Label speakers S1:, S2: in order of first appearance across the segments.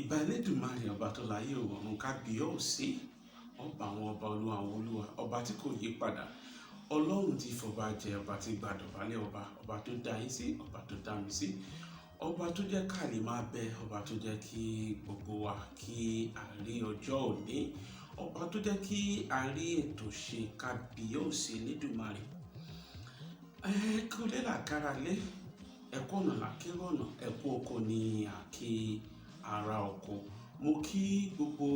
S1: Ìbà Elédùmarè, ọba tó láyé ọ̀run, kábíyèsí, ọba àwọn ọba, olúwa àwọn olúwa, ọba tí kò yí padà, ọlọ́run tí fọba jẹ, ọba tí gbàdọ̀bálẹ̀ ọba, ọba tó dá yín sí, ọba tó dá mi sí, ọba tó jẹ́ ká lè máa bẹ, ọba tó jẹ́ kí gbogbo wa kí a rí ọjọ́ òní, ọba tó jẹ́ kí a rí ètò ṣe, kábíyèsí Elédùmarè. Ẹ kí o lé làkàrà lé, ẹkú ọ̀nà làkérò ọ̀nà, ẹkú oko ní àkí ara oko. Mo kí gbogbo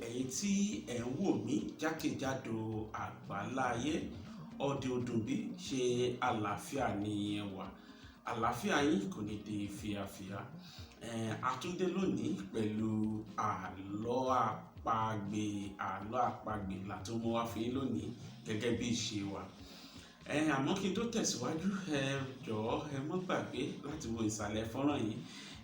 S1: ẹ̀yin tí ẹ̀ ń wò mí jákèjádò àgbáláyé. Ọdẹ ọdún bí ṣe àlàáfíà ní ẹ wà? Àlàáfíà yín kò ní di fíafíà. Àtúndé lónìí pẹ̀lú àlọ́ àpagbè. Àlọ́ àpagbè là tó mú wá fún yín lónìí gẹ́gẹ́ bí ìṣe wa. Àmọ́ kí n tó tẹ̀síwájú, ẹ jọ̀ọ́, ẹ má gbàgbé láti wo ìsàlẹ̀ fọ́nrán yìí.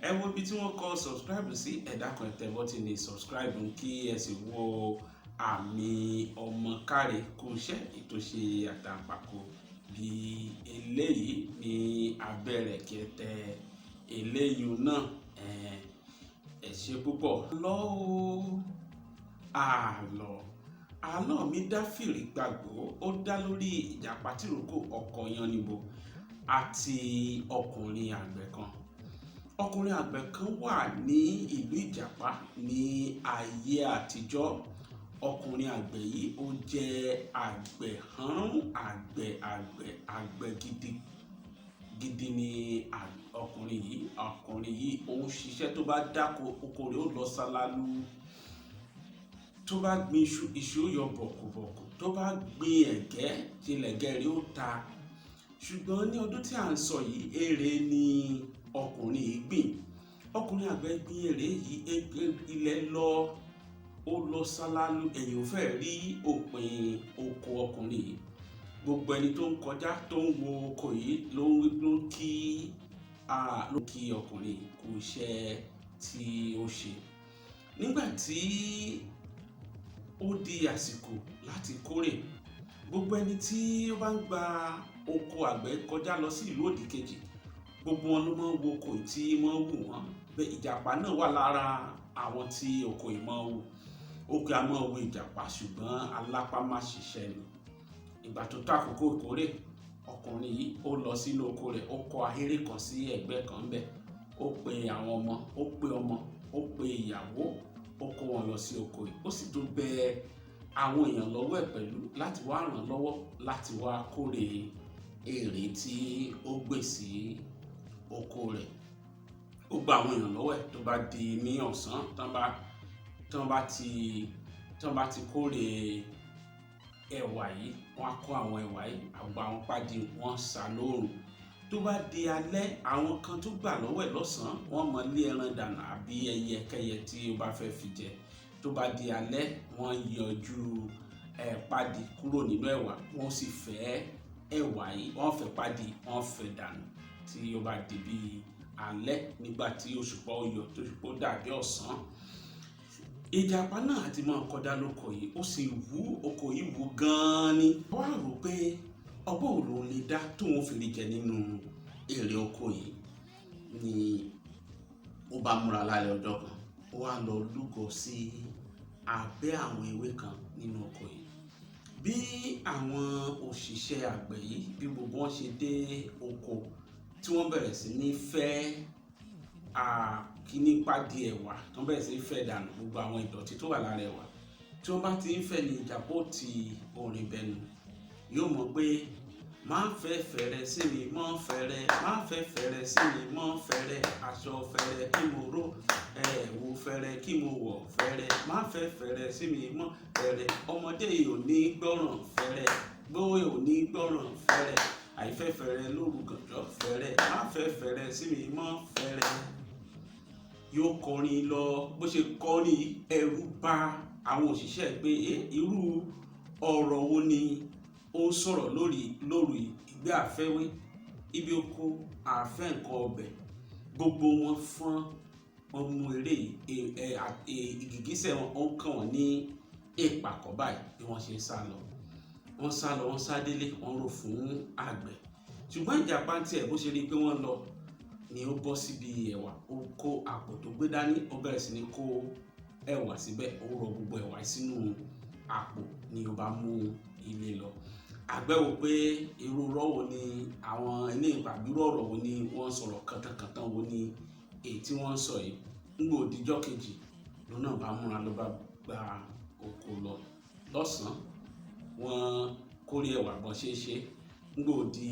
S1: Ẹ wo ibi tí wọ́n kọ subscribe sí. Ẹ dákun, ẹ tẹ bọ́tìnì subscribe, kí ẹ sì wo àmì ọmọ káre kó iṣẹ́ ètò ṣe àtàǹpàkò bí eléyìí ní abẹ́rẹ́, kí ẹ tẹ eléyìí náà. Ẹ ṣe púpọ̀. Lọ́wọ́ àlọ́ mi dá fìrí gbàgbó. Ó dá lórí ìjàpá tìrókò ọkọ Yánníbo àti ọkùnrin àgbẹ̀ kan. Ọkùnrin àgbẹ̀ kan wà ní ìlú Ìjàpá ní ayé àtijọ́. Ọkùnrin àgbẹ̀ yìí, ó jẹ́ àgbẹ̀ hánrún, àgbẹ̀ àgbẹ̀ àgbẹ̀ gidi gidi ni ọkùnrin yìí. Ọkùnrin yìí, ó ń ṣiṣẹ́. Tó bá dáko, oko rẹ̀ ó lọ sálálú. Tó bá gbin iṣu, iṣu ó yọ bọ̀kùbọ̀kù. Tó bá gbin ẹ̀gẹ́, tilẹ̀gẹ́ rẹ̀ ó ta. Ṣùgbọ́n ní ọdún tí à ń sọ yìí, èrè ni ọkùnrin yìí gbìn. Ọkùnrin àgbẹ̀ gbin èrè yìí, ilẹ̀ lọ, ó lọ sálálú. Ẹ̀yìn ò fẹ́ rí òpin oko ọkùnrin yìí. Gbogbo ẹni tó ń kọjá, tó ń wo oko yìí, ló ń kí ọkùnrin yìí kú iṣẹ́ tí ó ṣe. Nígbà tí ó di àsìkò láti kórè, gbogbo ẹni tí ó bá ń gba oko àgbẹ̀ kọjá lọ sí ìlú òdì kejì, gbogbo wọn ló máa ń wo oko tí wọ́n wù wọ́n. Bẹ́ẹ̀ ìjàpá náà wà lára àwọn tí oko yìí máa ń wù. Oko a máa wo ìjàpá, ṣùgbọ́n alápá má ṣiṣẹ́ ni. Ìgbà tó tó àkókò ìkórè, ọkùnrin yìí, ó lọ sínú oko rẹ̀. Ó kọ́ ahéré kan sí ẹ̀gbẹ́ kan bẹ̀. Ó pe àwọn ọmọ, ó pe ọmọ, ó pe ìyàwó, ó kó wọn lọ sí oko yìí. Ó sì tún bẹ àwọn èèyàn lọ́wọ́ ẹ̀ pẹ̀lú láti wá ràn lọ́wọ́ láti wá kórè èrè tí ó gbè sí oko rẹ̀. Ó gba àwọn èèyàn lọ́wọ́ ẹ̀. Tó bá di ní ọ̀sán, tán bá ti kórè ẹ̀wà yìí, wọ́n á kó àwọn ẹ̀wà yìí, àgbà àwọn pádì, wọ́n sá lóòrùn. Tó bá di alẹ́, àwọn kan tó gbà lọ́wọ́ ẹ̀ lọ́sàn-án, wọ́n mọ lé ẹran dànù àbí ẹyẹ kẹyẹ tí ó bá fẹ́ fi jẹ. Tó bá di alẹ́, wọ́n yọjú ẹ̀ pádì kúrò nínú ẹ̀wà, wọ́n sì fẹ́ ẹ̀wà yìí, wọ́n fẹ́ pádì, wọ́n fẹ́ dànù. Tí ó bá di bí alẹ́, nígbà tí òṣùpá ó yọ, tó òṣùpá ó dàbí ọ̀sán, ìjàpá náà àti máa kọjá lóko yìí. Ó sì wú oko yìí, wú gan-an ni. Wọ́n á rò pé ọgbọ́n òun lòun lè dá tóun fi lè jẹ nínú èrè oko yìí ni. Ó bá múra lálẹ́ ọjọ́ kan, ó wá lọ lúgọ sí abẹ́ àwọn ewé kan nínú oko yìí. Bí àwọn òṣìṣẹ́ àgbẹ̀ yìí, bí gbogbo wọn ṣe dé oko, tí wọ́n bẹ̀rẹ̀ sí ní fẹ́ kíní pàdé ẹ̀wà, tí wọ́n bẹ̀rẹ̀ sí ní fẹ́ dànù gbogbo àwọn ìdọ̀tí tó wà lára ẹ̀wà, tí wọ́n bá ti ń fẹ́ ní, ìjàpá ó ti orin bẹnu. Yóò mọ̀ pé, "Má fẹ́ fẹ̀rẹ̀ sí mi mọ́ fẹ̀rẹ̀, má fẹ́ fẹ̀rẹ̀ sí mi mọ́ fẹ̀rẹ̀, aṣọ fẹ̀rẹ̀ kí mo ró, ẹ̀wù fẹ̀rẹ̀ kí mo wọ̀ fẹ̀rẹ̀, má fẹ́ fẹ̀rẹ̀ sí mi mọ́ fẹ̀rẹ̀, ọmọdé yìí ò ní gbọ́ràn fẹ̀rẹ̀, gbóyè ò ní gbọ́ràn fẹ̀rẹ̀, àìfẹ́ fẹ̀rẹ̀ lóru gànjọ́ fẹ̀rẹ̀, má fẹ́ fẹ̀rẹ̀ sí mi mọ́ fẹ̀rẹ̀." Yóò kọrin lọ. Bó ṣe kọrin, ẹ̀rù bà àwọn òṣìṣẹ́ pé irú ọ̀rọ̀ wo ni ó ń sọ̀rọ̀ lórí lóru ìgbé àfẹ́wé ibi oko àfẹ́ nǹkan ọbẹ̀. Gbogbo wọn fọ́n, wọn mú eré ìgìgísẹ̀ wọn, ó ń kàn wọ́n ní ìpàkọ́ báyìí. Bí wọ́n ṣe ń sá lọ, wọ́n sá lọ, wọ́n sá délé, wọ́n rò fún àgbẹ̀. Ṣùgbọ́n ìjàpá tiẹ̀, bó ṣe rí i pé wọ́n lọ Ni ó bọ́ síbi ẹ̀wà, ó kó àpò tó gbé dání, ó bẹ̀rẹ̀ sí ní kó ẹ̀wà síbẹ̀, ó rọ gbogbo ẹ̀wà sínú àpò ni ó bá mú ilé lọ. Àgbẹ̀ wò pé irú irọ́ wo ni àwọn ilé ìpàbírò, ọ̀rọ̀ wo ni wọ́n sọ̀rọ̀, kàntànkàntàn wo ni èyí tí wọ́n ń sọ yìí? Ńgbò díjọ́ kejì, lòun náà bá múra, ló bá gba oko lọ lọ́sàn-án. Wọ́n kórè ẹ̀wà bọ́n ṣe é ṣe. Ńgbò di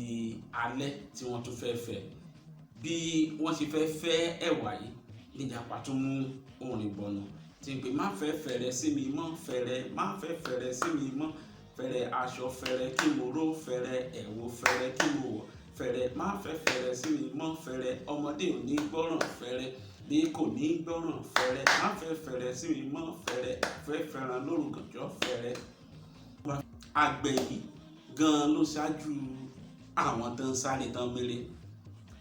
S1: alẹ́ tí wọ́n tún fẹ́ fẹ́, bí wọ́n ṣe fẹ́ fẹ́ ẹ̀wà yìí, níjàpá tún mú orin bọnu tí ń pè: "Má fẹ́ fẹ̀rẹ̀ sí mi mọ́, fẹ̀rẹ̀, má fẹ́ fẹ̀rẹ̀ sí mi mọ́, fẹ̀rẹ̀ aṣọ, fẹ̀rẹ̀ kí mo ró, fẹ̀rẹ̀ ẹ̀wò, fẹ̀rẹ̀ kí mo wọ̀, fẹ̀rẹ̀, má fẹ́ fẹ̀rẹ̀ sí mi mọ́, fẹ̀rẹ̀, ọmọdé ò ní gbọ́ràn, fẹ̀rẹ̀, bí kò ní gbọ́ràn, fẹ̀rẹ̀, má fẹ́ fẹ̀rẹ̀ sí mi mọ́, fẹ̀rẹ̀, fẹ́ fẹ́ràn lórúkànjọ́, fẹ̀rẹ̀." Àgbẹ̀ yìí gan-an ló ṣáájú àwọn tó ń sáré tán méré.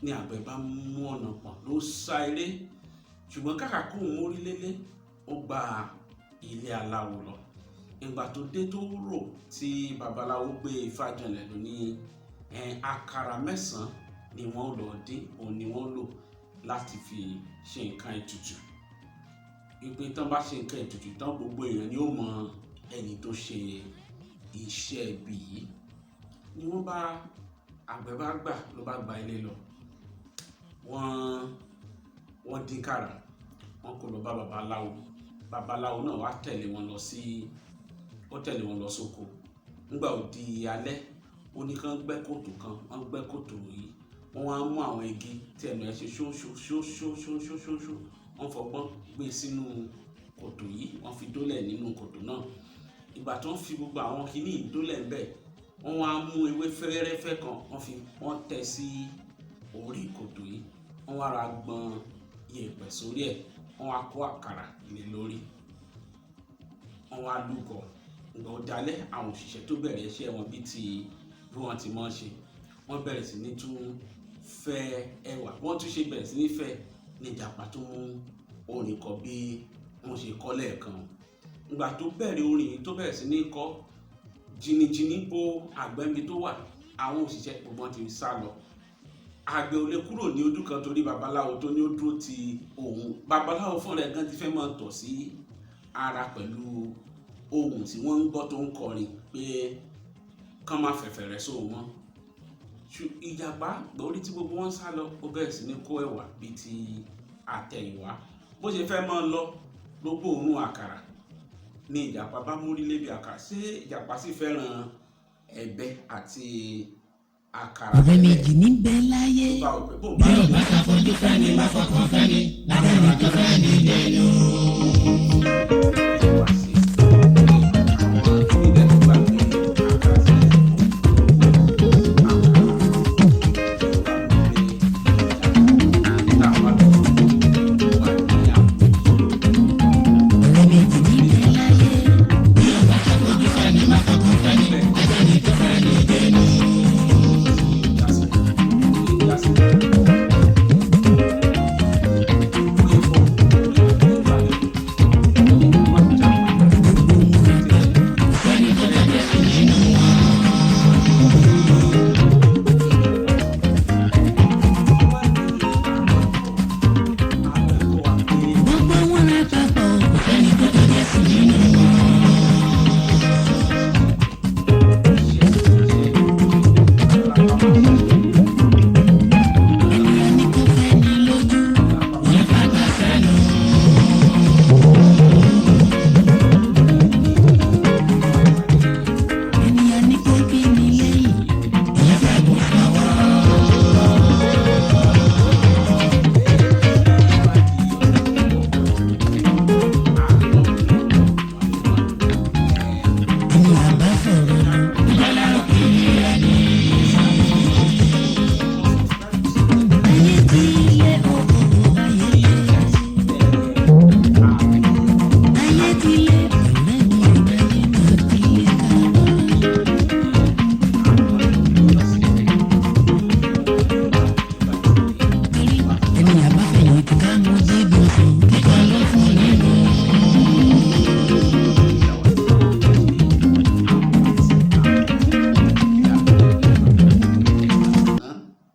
S1: Ní àgbẹ̀ bá mú ọ̀nà pọ̀n, ló sá eré, ṣùgbọ́n kàkà kóun mórí lélẹ̀, ó gba ilé aláwo lọ. Ìgbà tó dé, tó rò tí babaláwo gbé ifá janlẹ̀, ló ní àkàrà 9 ni wọ́n lọ dín, òun ni wọ́n lò láti fi ṣe nǹkan ètùtù, ìpè tán bá ṣe nǹkan ètùtù tán, gbogbo èèyàn ni ó mọ ẹni tó ṣe iṣẹ́ ibi yìí. Ni wọ́n bá, àgbẹ̀ bá gbà, ló bá gba ilé lọ. Wọ́n dín kàrà, wọ́n kó lọ bá babaláwo. Babaláwo náà wá tẹ̀lé wọn lọ sí, ó tẹ̀lé wọn lọ sóko. Nígbà ó di alẹ́, ó ní kán gbẹ́ kòtò kan. Wọ́n gbẹ́ kòtò yìí, wọ́n wá mú àwọn igi tí ẹnu ẹ̀ ṣe ṣóṣó ṣóṣó ṣóṣó ṣóṣó, wọ́n fọgbọ́n gbé sínú kòtò yìí, wọ́n fi dólẹ̀ nínú kòtò náà. Ìgbà tó ń fi gbogbo àwọn kinní yìí dólẹ̀ ńbẹ̀, wọ́n wá mú ewé fẹ́rẹ́fẹ́ kan, wọ́n fi wọ́n tẹ̀ sí orí kòtò yìí, wọ́n wá ra gbọn yẹ̀pẹ̀ sórí ẹ̀, wọ́n wá kó àkàrà lé lórí, wọ́n wá lúgọ. Ìgbà ó dalẹ́, àwọn òṣìṣẹ́ tó bẹ̀rẹ̀ iṣẹ́ wọn bíi ti bí wọ́n ti mọ̀ ṣe, wọ́n bẹ̀rẹ̀ sí ní tún fẹ́ ẹwà. Wọ́n tún ṣe bẹ̀rẹ̀ sí ní fẹ́ ní ìjàpá tó mú orin kọ bí wọ́n ṣe kọ́ lẹ́ẹ̀kan. Ìgbà tó bẹ̀rẹ̀ orin yìí, tó bẹ̀rẹ̀ sí ní kọ, jìnnìjìnnì bo àgbẹ̀ níbi tó wà. Àwọn òṣìṣẹ́ gbogbo wọn ti sá lọ. Àgbẹ̀ ò lè kúrò ní ojú kan torí babaláwo tó ní ó dúró ti òun. Babaláwo fúnra ẹ̀ gan ti fẹ́ máa tọ̀ sí ara pẹ̀lú ohùn tí wọ́n ń gbọ́ tó ń kọrin pé kán má fẹ̀fẹ̀ rẹ̀ sóhun mọ́. Ìjàpá lórí tí gbogbo wọn sá lọ, ó bẹ̀rẹ̀ sí ní kó ẹ̀wà bíi ti àtẹ̀yìnwá. Bó ṣe fẹ́ máa lọ, ló gbóòórùn àkàrà. Ní ìjàpá bá mórí lébi àkàrà. Ṣé ìjàpá sì fẹ́ràn ẹ̀bẹ̀ àti àkàrà
S2: Ọ̀rẹ́
S1: tẹ́lẹ̀?
S2: méjì níbẹ̀ láyé.
S1: Tó bá wò pé bóun bá
S3: Bí ò bá ta fojú fẹ́ni, má fọkàn fẹ́ni, ládàáni tó fẹ́ni dénú.